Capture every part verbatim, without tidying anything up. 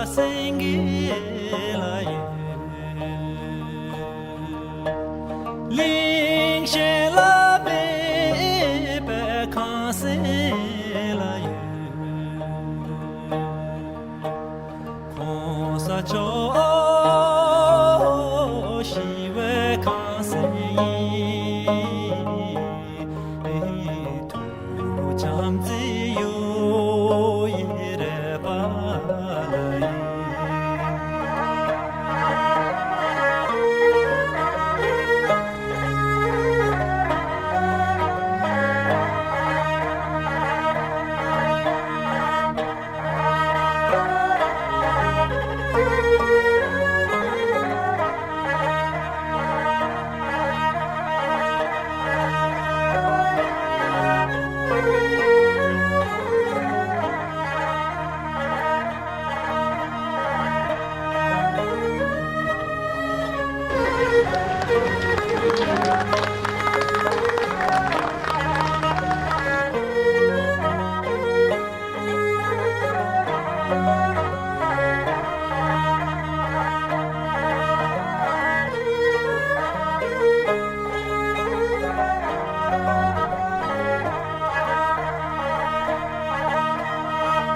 སེང་གེ་ལ་ཡོད། གླིང་གཞན་ལ་མེད་པའི་ཁང་སེང་ལ་ཡོད། གོང་ས་མཆོག་ཞི་བའི་ཁང་སེང་ཡིན། ཐུགས་བྱམས་བརྩེ་གཡུ་ཡི་རལ་པ་ལ་ཡིན།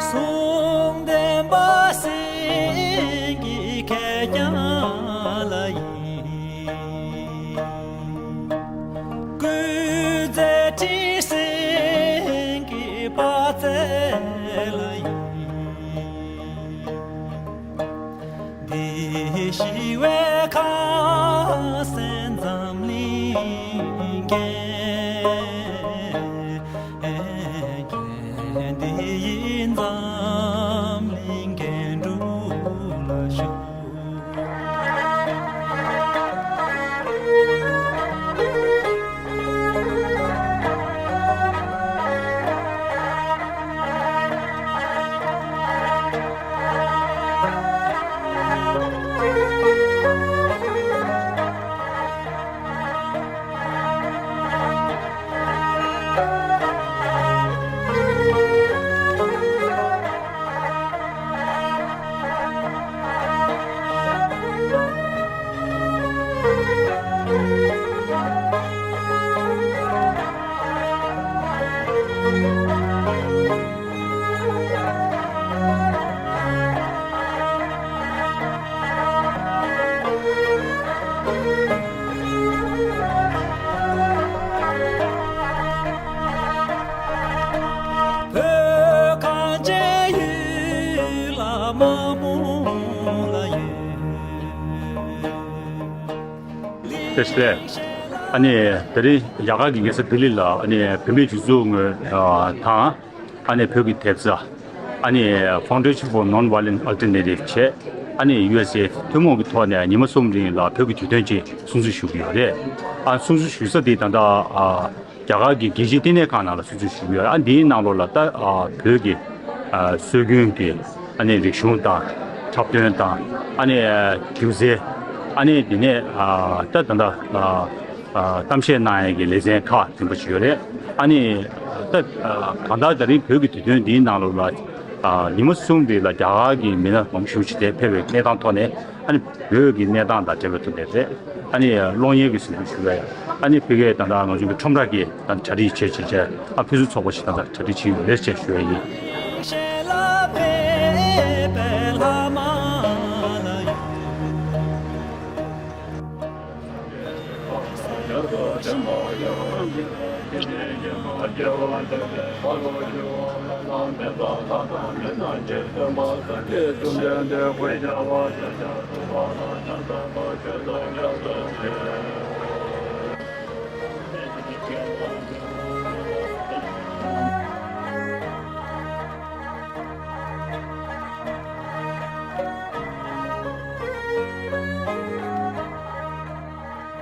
གསུང་ལྡན་པ་སེང་གེ་ཁེར་རྐྱང་ལ་ཡིན། སྐུ་ཚེ་ཁྲི་སེང་གེ་དཔག་ཚད་ལ་ཡིན། འདི་ཞི་བའི་ཁང་སེང་འཛམ་གླིང་རྒྱན། འདི་ཡིས་འཛམ་གླིང་རྒྱན་དྲུག་ལ་བཞུགས། བོད་གངས་ཅན་ཡུལ་ལ་མ་མོ་ལ་ཡོད། དེ་སྲིད། ཨ་ནི་དེ་རིང་རྒྱ་གར་གྱི་རྒྱལ་ས་ལྡི་ལི་ལ་ཨ་ནི་བོད་མིའི་སྒྲིག་འཛུགས་ངོས་དང་། ཨ་ནི་བོད་ཀྱི་ཐེབས་རྩ། ཨ་ནི་Foundation for Non-Violent Alternative བྱས། ཨ་ནི་ཡུ་ཨེས་ཨེ་ཐུན་མོང་གི་ཐོག་ནས་ཉི་མ་གསུམ་རིང་ལ་བོད་ཀྱི་དུས་སྟོན་ཅིག་སྲུང་བརྩི་ཞུ་གི་ཡོད་རེད། ཨ་སྲུང་བརྩི་ཞུ་ས་དེ་ད་ལྟ་ཨ་རྒྱ་གར་གྱི་རྒྱལ་སྤྱིའི་བསྟི་གནས་ཁང་ནང་ལ་སྲུང་བརྩི་ཞུ་གི་ཡོད་རེད། ཨ་འདིའི་ནང་ལོགས་ལ་ད་ཨ་བོད་ཀྱི་ཨ་སྲོལ་རྒྱུན་གྱི་ཨ་ནི་རིག་གཞུང་དང་། འཁྲབ་སྟོན་དང་། ཨ་ནི་སྒྱུ་རྩལ། ཨ་ནི་དེ་ནས་ཨ་ད་ད་ལྟ་ཨ་ཨ་གཏམ་བཤད་གནང་ཡས་ཀྱི་ལེ་ཚན་ཁག་འཛིན་པ་ཞིག་ཡོད་རེད། ཨ་ནི་ད་ཨ་གང་ལྟར་ད་རིང་བོད་ཀྱི་དུས་སྟོན་འདིའི་ནང་ལོགས་ལ་ཨ་ཉི་མ་གསུམ་རིང་ལ་རྒྱ་གར་གྱི་མི་སྣ་མང་པོ་ཞིག་དེ་ཕེབས་པའི་གནས་སྟངས་ཐོག་ནས། ཨ་ནི་བོད་ཀྱི་གནས་སྟངས་དང་འབྲེལ་བའི་ཐོག་ནས་རེད། ཨ་ནི་གློག་བརྙན་གྱི་གཟིགས་འབུལ་ཞུ་བའི། ཨ་ནི་ཕ་གིའི་ད་ལྟ་ང་ཚོ་གི་ཁྲོམ་ར་གི་ད་གྲ་སྒྲིག་བྱས་བྱས་བྱས། ཨ་ཕུན་སུམ་ཚོགས་པ་ཞིག་ད་ལྟ་གྲ་སྒྲིག་བྱས་ཡོད་རེད་ཅེས་ཞུ་བ་ཡིན།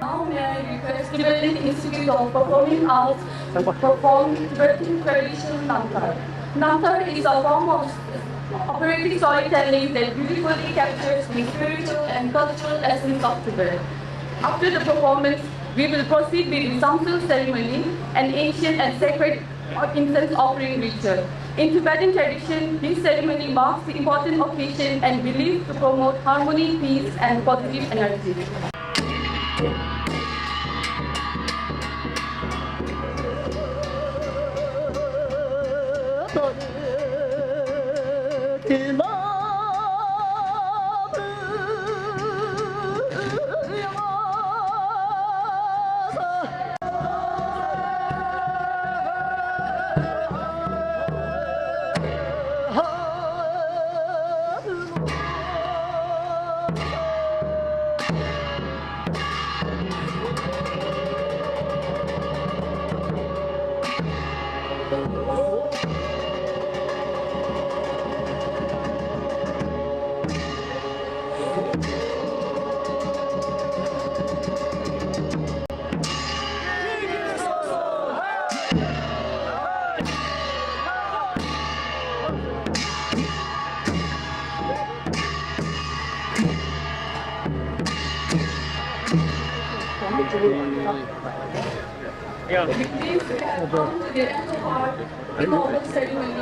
Now may I request Tibetan Institute of Performing Arts to perform Tibetan traditional Namtar. Namtar is a form of operatic storytelling that beautifully captures the spiritual and cultural essence of Tibet. After the performance, we will proceed with the Samsul ceremony, an ancient and sacred incense offering ritual. In Tibetan tradition, this ceremony marks the important occasion and belief to promote harmony, peace, and positive energy. With this, we have come to the end of our formal ceremony.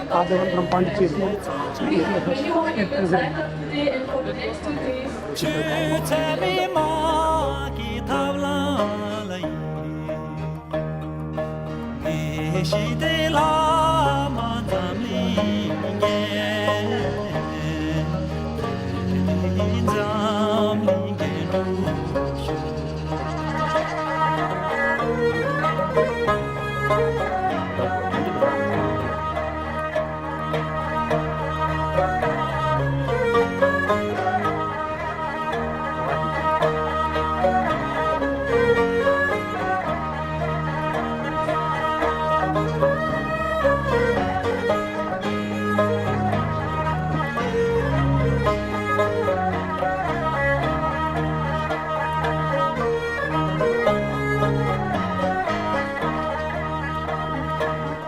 Father from Pondicherry. We thank you all for your time today and for the next two days. ཆོས་ཚད་མེད་མ་གི་ཐབས་ལམ་ལ་ཡིན། དགེ་བཤེས་དེ་བླ་མ་འཛམ་གླིང་རྒྱས། འཛམ་གླིང་རྒྱས་འགྲོ་ཤོག།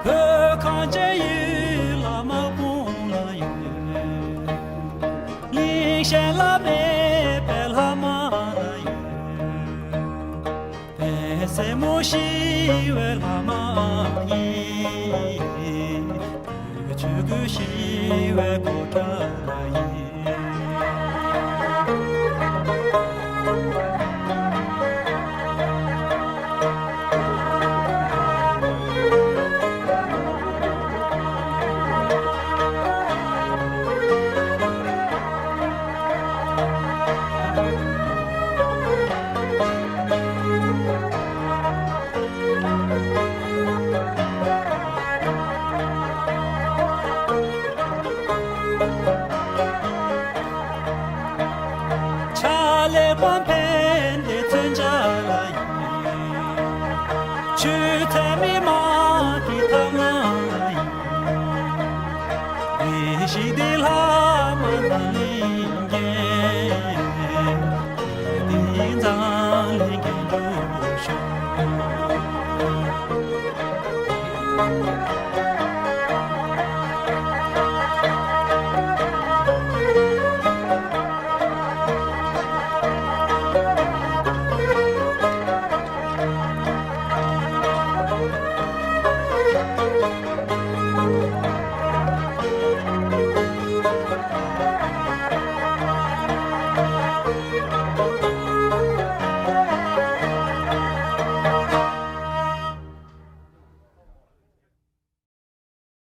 བོད་གངས་ཅན་ཡུལ་ལ་དམག་དཔུང་ལ་ཡོད། གླིང་གཞན་ལ་མེད་པའི་བླ་མ་ལ་ཡོད། བོད་སེར་མོ་ཞི་བའི་བླ་མ་ཡིན། བོད་ཆོས་ཀྱི་ཞི་བའི་གོ་ཁྲབ་ལ་ཡིན། ཕྱག་ལས་པ་ཕན་བདེ་མཚོན་ཆ་ལ་ཡིན། ཆོས་ཚད་མེད་མ་གི་ཐབས་ལམ་ལ་ཡིན། བདེ་གཤེགས་བདེ་ལྷ་མ་ན་ལིང་རྒྱས།